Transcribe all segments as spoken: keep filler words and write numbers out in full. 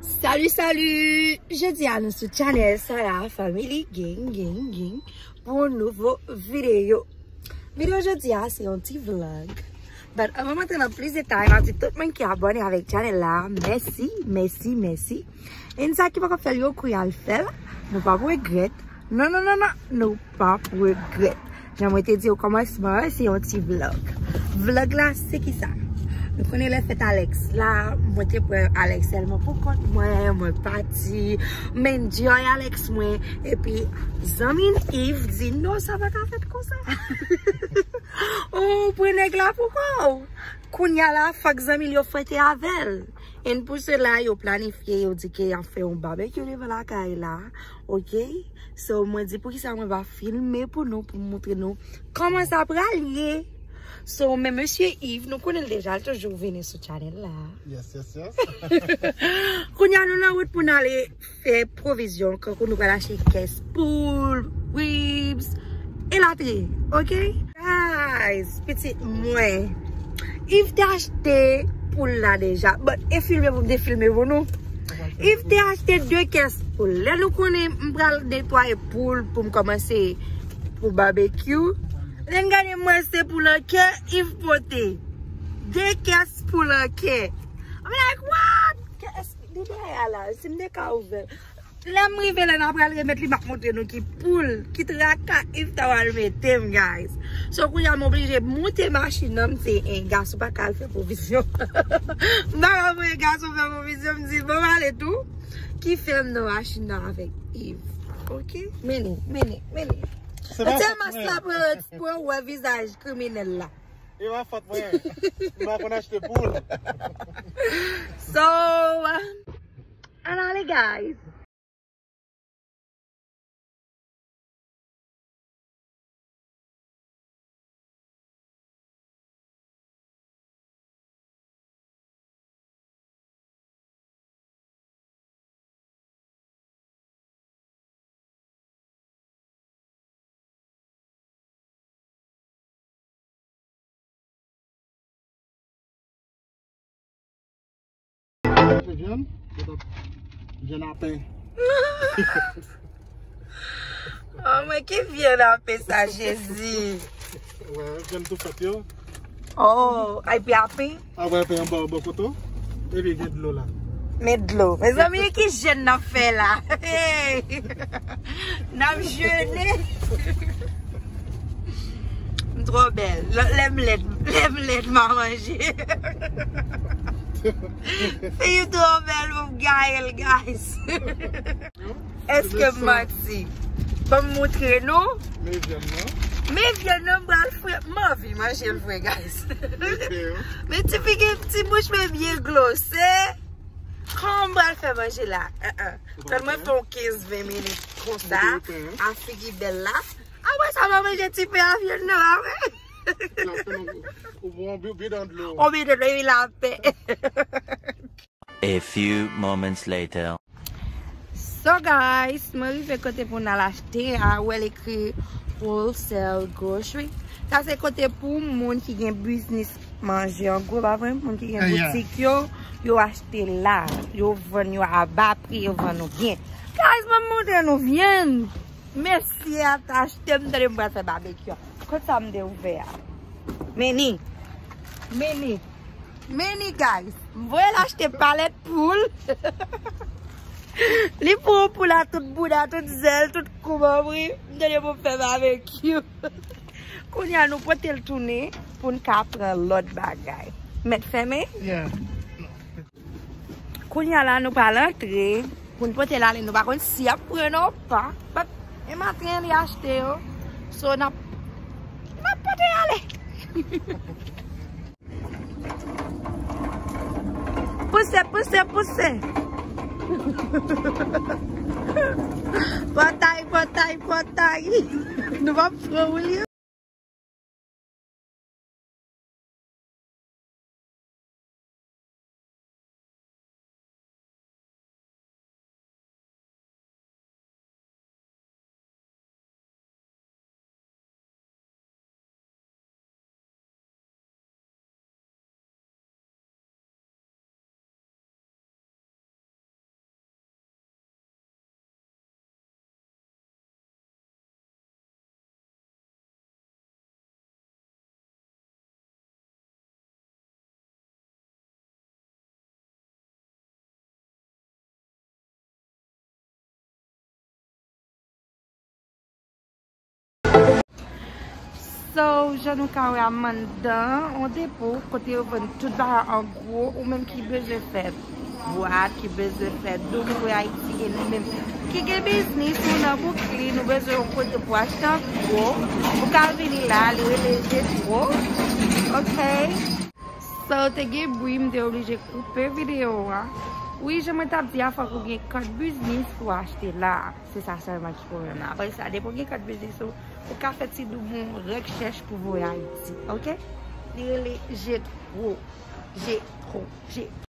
Salut, salut! Jodi a nou sou channel Sarah Family Gang, gang, gang pou yon nouvo videyo. Videyo jodi a se yon ti vlog. But avan m antre nan plis detay, m ap di tout moun ki abòne avèk channel la, mèsi, mèsi, mèsi. E sa ki poko fè l yo kouri al fè l, nou p ap regrèt. Non, non, non, non, nou p ap regrèt. Jan mwen te di okòmansman, se yon ti vlog. Vlog la, se ki sa? Nou konnen lè fèt Alex la, mwen te pran Alex sèlman pou kont mwen, mwen pati, m enjoy Alex mwen, epi zanmi m Yves di, "Non, sa pa ka fèt konsa." Ou pran nèg la pou kò w. Kounye a la, fòk zanmi l yo fwete avè l. And pou sela, yo planifye, yo di ke y ap fè yon barbecue devan lakay la. Ok? So, mwen di, poukisa mwen pa filme pou nou, pou m montre nou kòman sa pral ye. So, men mesye Yves, nou konnen l deja, l toujou vini sou channel la. Yes, yes, yes. Kounye a, nou nan wout pou n ale fè pwovizyon, kankou nou pral achte kès poul, ribs, elatriye, ok? Guys, pitit mwen, Yves te achte poul la deja. But, e filme pou m te filme pou nou. Yves te achte de kès poul. Lè nou konnen m pral netwaye poul pou m kòmanse pou barbecue. Lè n gade mwen se poul an kè, Yves pote de kès poul an kè. I'm like, "What?" Kè, de dèyè a la, si m te ka ouvè. Lè m rive la, n a pral remèt li, m ap montre nou ki poul, ki traka Yves ta pral mete m, guys. So, kounye a, m oblije moute machin nan, m se en gason pa ka al fè pwovizyon. M pa ka voye gason fè pwovizyon, m di, "Bon, m ale tou." Ki fè m nan machin nan avèk Yves. Ok? Mennen, mennen, mennen. Se pa fòt mwen. Mas la pou, pou wè vizaj kriminèl la. E pa fòt mwen. M pa konn achte poul. So, ann ale, guys. Vyann, vyann apen. Oh, men ki vyann apen sa, Jezi? Wè, vyann tou fèt yo. Oh, epi apen? Apre apen anba, anba kote w. Epi gen dlo la. Men dlo. Mezanmi, ki jèn n ap fè la? Hey! N ap jene. M twò bèl. Lè, lè m lèd, lè m lèd, m a manje. Fi, ou twò bèl pou m gaye l, guys. Èske m manti? Ban m montre nou. Men vyann nan. Men vyann nan, m pral fre. M anvi manje l vre, guys. Men ti figi, ti bouch mwen byen glose. Kòman m pral fè manje la? Tan mwen fè yon kenz ven minit konsa, a figi bèl la. Apre sa, m a manje ti pen a vyann nan, apre. Ou bon, bi-, bidon dlo. Ou bidon dlo, wi, lapè. A few moments later. So guys, mwen rive kote pou n al achte a, ou wè l ekri wholesale grocery. Sa se kote pou moun ki gen biznis manje an gwo, pa vre? Moun ki gen boutik yo, yo achte la. Yo vann yo a ba pri, yo vann nou byen. Guys, mwen montre nou vyann. Mesye a t achte, m tande m pral fè babekyou. Kot sa m te ouvè a? Meni. Meni. Meni, guys. M voye l achte palèt poul. Li pran poul a tout bouda, tout zèl, tout kou, m anvi. M tande pou m fè babekyou. Kounye a, nou pote l tounen pou n ka pran lòt bagay. Mèt fèmen? Yeah. Kounye a la, nou pral antre pou n pote l ale. Nou pa konn si y ap pran non pa. But, e maten an li achte yo. So, n ap, n ap pote ale. Pouse, pouse, pouse. Pòtay, pòtay, pòtay. Nou p ap pran ou li. So, jan nou ka wè, Amanda, yon depo kote yo vann tout bagay an gwo, ou menm ki bezwen fè bwat, ki bezwen fè doum pou Ayiti, e nou menm ki gen biznis, nou nan Brooklyn, nou bezwen yon kote pou achte an gwo, ou ka vini la, li rele Jetro, ok? So, te gen bri, m te oblije koupe videyo a. Wi, jan mwen t ap di a, fòk ou gen kòd biznis pou achte la. Se sa sèlman ki pwoblèm la. Apre sa, depi w gen kòd biznis ou, ou ka fè ti doum ou rechèch pou voye Ayiti, ok? Li rele Jetro. Jetro. Jetro.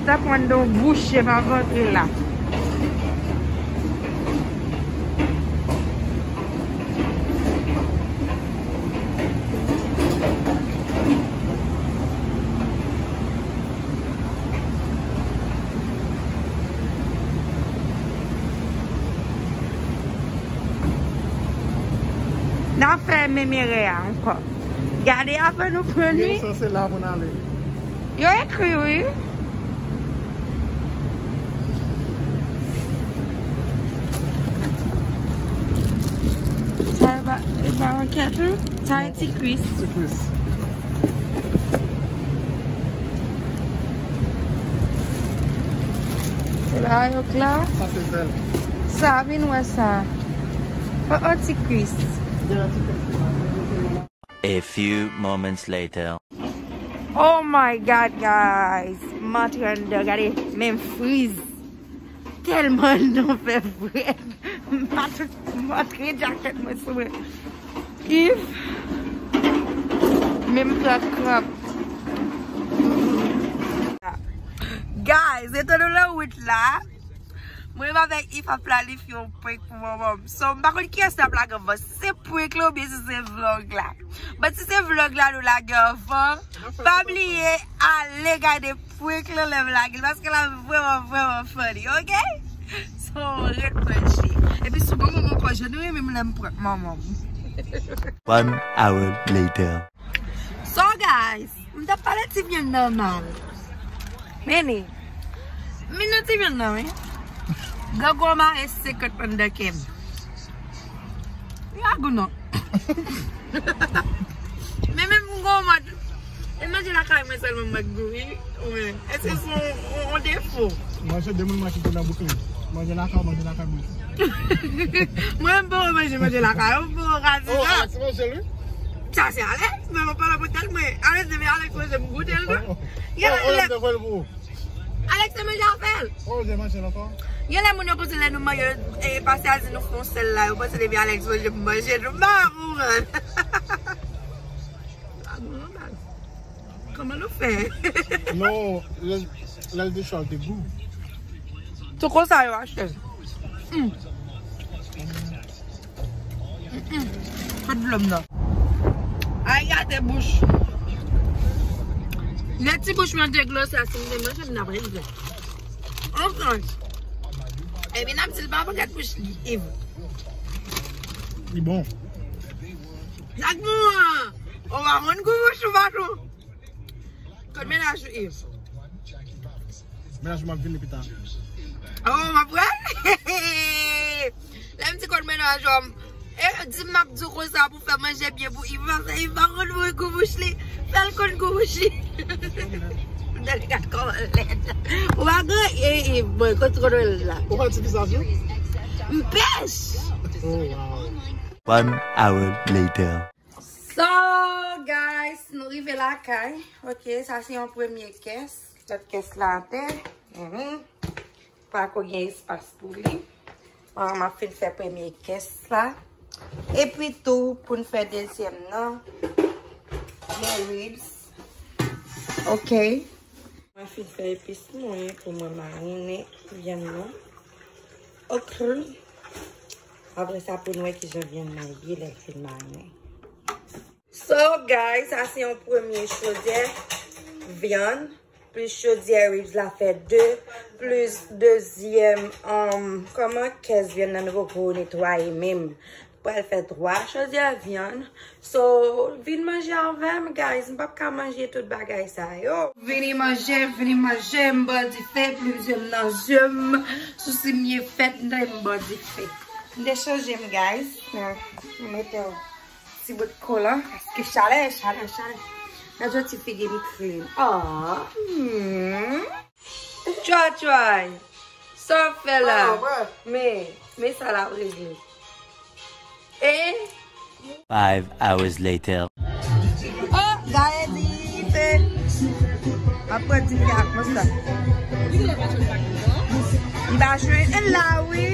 Tap pran don bouche pa vantre la. N a fè menm erè a ankò. Gade avan nou pran li. Gen sanse la pou n ale. Yo ekri, wi. Sa e pa, e pa yon kèt, wi. Sa e ti kwis. Ti kwis. Se la yo k la. Sa se zèl. Sa, vin wè sa. Oh, oh, ti kwis. Gen yon ti kwis. A few moments later. Oh my God, guys. M antre anndan, gade, men m friz. Tèlman anndan fè frèt. M pa t, m antre djakèt mwen sou mwen. If, men m pran kranp. Guys, etan nou nan wout la, mwen menm avèk If ap planifye yon prank pou manman m. So, m pa konn kiyès n ap lage anvan. Si se prank la oubyen si se vlog la. But si se vlog la nou lage anvan, pa bliye ale gade prank lan lè m lage l, paske l ap vrèman, vrèman funny, ok? So, ret branche. Epi sou bon manman ankò, jan nou renmen m lè m prank manman m. One hour later. So, guys, m t ap pale ti vyann nan mal. Men, men nan ti vyann nan, wi. Grangou an mare senkant anndan kè m. Li pa gou non. Men menm m gon mòd. E manje lakay mwen sèlman m wè k gou, wi. Wi. Èske se yon, yon, yon defo? Manje de moun manje pou nan bouk li. Manje lakay, manje lakay mwen. Mwen m pa manje, manje lakay. Ou pa ka di sa. Oh, Alex manje l, wi. Sa se Alex, men mwen pa la pou tèl mwen. Alex, depi Alex manje, m goute l tou. Oh, oh. Gen lè, oh, oh, lè m te voye l pou ou. Alex te manje afè l. Oh, ou te manje l ankò? Gen lè moun yo panse lè nou manje, e, pase a di nou fè yon sèl la, yo panse depi Alex manje, m manje tou. M pa konprann. Kòman nou fè? Non, lè, lè l te cho a, l te gou. Se konsa yo achte l. Mm. Mm-mm. Fè dlo m nan. Ay, gade bouch. Lè ti bouch mwen te glo sa, si m te manje, m t ap rele. Anfrans. Epi n ap di l pa pou gad bouch li, Iv. Li bon. Sa k bon an? Ou pa konn gou bouch ou pa tou. Kot mennaj ou, Iv? Mennaj mwen ap vini pita. Oh, m ap wè. Lè m di kot mennaj ou, e, di m ap di w konsa pou fè manje byen pou Iv, paske Iv pa konn gou bouch li. Fè l konn gou bouch li. Gade, gad kòman l lèd. Ou pa gen, e, Iv, bon, kot, kot w la? Ou pa ti vizaj ou? M pèch. Oh, wow. One hour later. So, guys, nou rive lakay. Ok, sa se yon premye kès. Lòt kès la atè. Mhm. Pako gen espas pou li. An, m ap fin fè premye kès la. Epi tou, pou n fè dezyèm nan, gen ribs. Ok. Fin fè epis mwen pou mwen marinen vyann nan. Ok. Apre sa, pou n wè kijan vyann nan ye lè l fin marinen. So, guys, sa se yon premye chodyè vyann, plis chodyè ribs la fè de, plis dezyèm, um, kòman kèz vyann nan nou poko netwaye menm. Pral fè twa chodyè vyann. So, vin manje avè m, guys. M p ap ka manje tout bagay sa yo. Vini manje, vini manje, m bò dife, plizyè m nan je m. Sousi m ye fèt, m te m bò dife. M te chanje m, guys. M mete yon ti bout kolan, paske chalè, chalè, chalè. Gade yon ti figi m clean. Oh. Hmm. Tchwa tchway. Sa w ap fè la? Ah, wè. Men, men sa l ap regle. E? Five hours later. Oh, gaye dife. M ap pran dife ak mousta. M pa jwenn la, wi.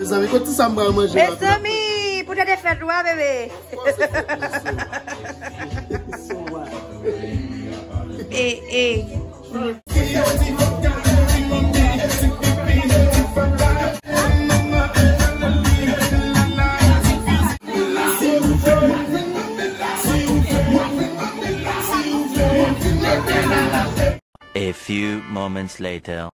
Mezanmi, kote sa m pral manje la? Mezanmi, poutèt e fèt ou a, bebe. E, e. A few moments later.